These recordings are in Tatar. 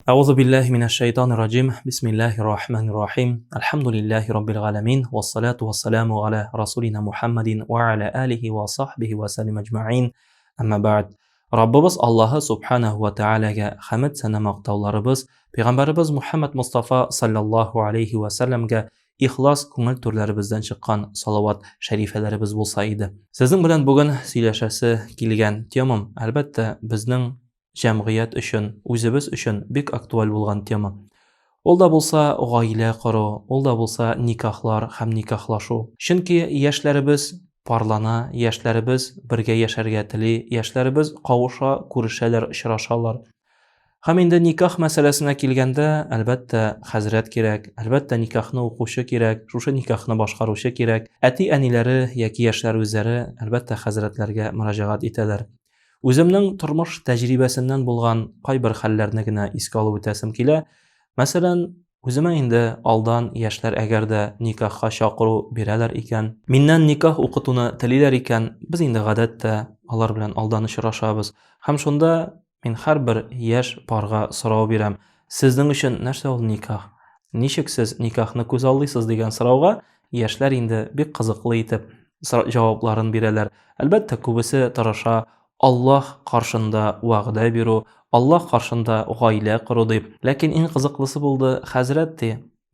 Әгъузу биллаһи минәш шайтанир раҗим. Бисмиллаһир рахманир рахим. Әлхәмдүлиллаһи раббил галәмин. Вассалату вассаламу аля расулина Мухаммадин ва аля алихи ва сахбихи ва саллим аҗмаин. Әмма бәгъд. Раббыбыз Аллаһы субханаһу ва таалагә хәмд сәна мактауларыбыз, пәйгамбәребез Мухаммад Мустафа саллаллаһу алейхи ва сәлләмгә ихлас күңел түрләребездән чыккан салават шәрифәләребез булса иде. Сезнең белән бүген сөйләшәсе килгән темам, әлбәттә, безнең җәмгыять өчен, үзебез өчен бик актуаль булган тема. Ул да булса гаилә кору, ул да булса никахлар һәм никахлашу. Чөнки яшьләребез парлана, яшьләребез бергә яшәргә тели, яшьләребез кавыша, күрешәләр, очрашалар. Һәм инде никах мәсьәләсенә килгәндә, әлбәттә, хәзрәт кирәк, әлбәттә, никахны укучы кирәк, шушы никахны башкаручы кирәк. Әти-әниләре яки яшьләр үзләре, әлбәттә, хәзрәтләргә мөрәҗәгать итәләр. Үземнең тормыш тәҗрибәсеннән булган кайбер хәлләрне генә искә алып үтәсем килә. Мәсәлән, үземә инде алдан яшьләр әгәр дә никахка чакыру бирәләр икән, миннән никах укытуны телиләр икән, без инде гадәттә алар белән алдан очрашабыз. Һәм шунда мин һәрбер яшь парга сорау бирәм. Сезнең өчен нәрсә ул никах? Ничек сез никахны күзаллыйсыз дигән сорауга яшьләр инде бик кызыклы итеп җавапларын бирәләр. Әлбәттә, күбесе тырыша Аллаһ каршында вәгъдә бирү, Аллаһ каршында гаилә кору дип. Ләкин иң кызыклысы булды, хәзрәт ди,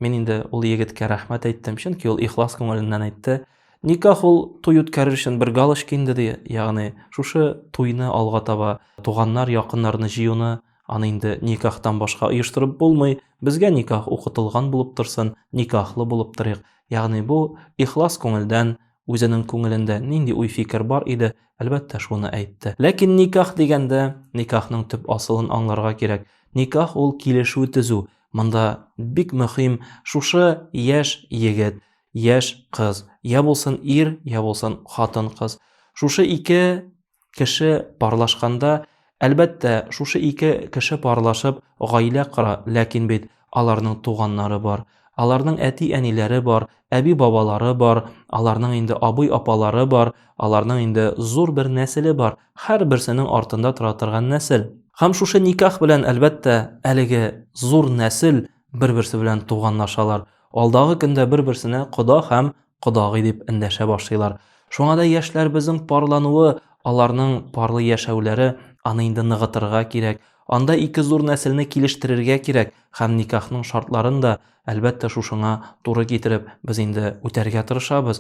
мин инде ул егеткә рәхмәт әйттем, чөнки ул ихлас күңеленнән әйтте. Никах ул туй үткәрер өчен бер галочка инде ди, ягъни шушы туйны алга таба туганнар, якыннарны җыюны аны инде никахтан башка оештырып булмый. Безгә никах укытылган булып торсын, никахлы булып торыйк. Ягъни бу ихлас күңелдән үзенең күңелендә нинди уй-фикер бар иде, әлбәттә, шуны әйтте. Ләкин никах дигәндә, никахның төп асылын аңларга кирәк. Никах ул килешү төзү. Монда бик мөһим шушы яшь егет, яшь кыз, я булсын ир, я булсын хатын-кыз. Шушы ике кеше парлашканда, әлбәттә, шушы ике кеше парлашып гаилә кора, ләкин бит аларның туганнары бар, аларның әти-әниләре бар, әби-бабалары бар, аларның инде абый-апалары бар, аларның инде зур бер нәселе бар, һәрберсенең артында тора торган нәсел. Һәм шушы никах белән, әлбәттә, әлеге зур нәсел бер-берсе белән туганлашалар. Алдагы көндә бер-берсенә кода һәм кодагый дип эндәшә башлыйлар. Шуңа да яшьләребезнең парлануы, аларның парлы яшәүләре, аны инде ныгытырга кирәк. Анда ике зур нәселне килештерергә кирәк һәм никахның шартларын да, әлбәттә, шушыңа туры китереп, без инде үтәргә тырышабыз.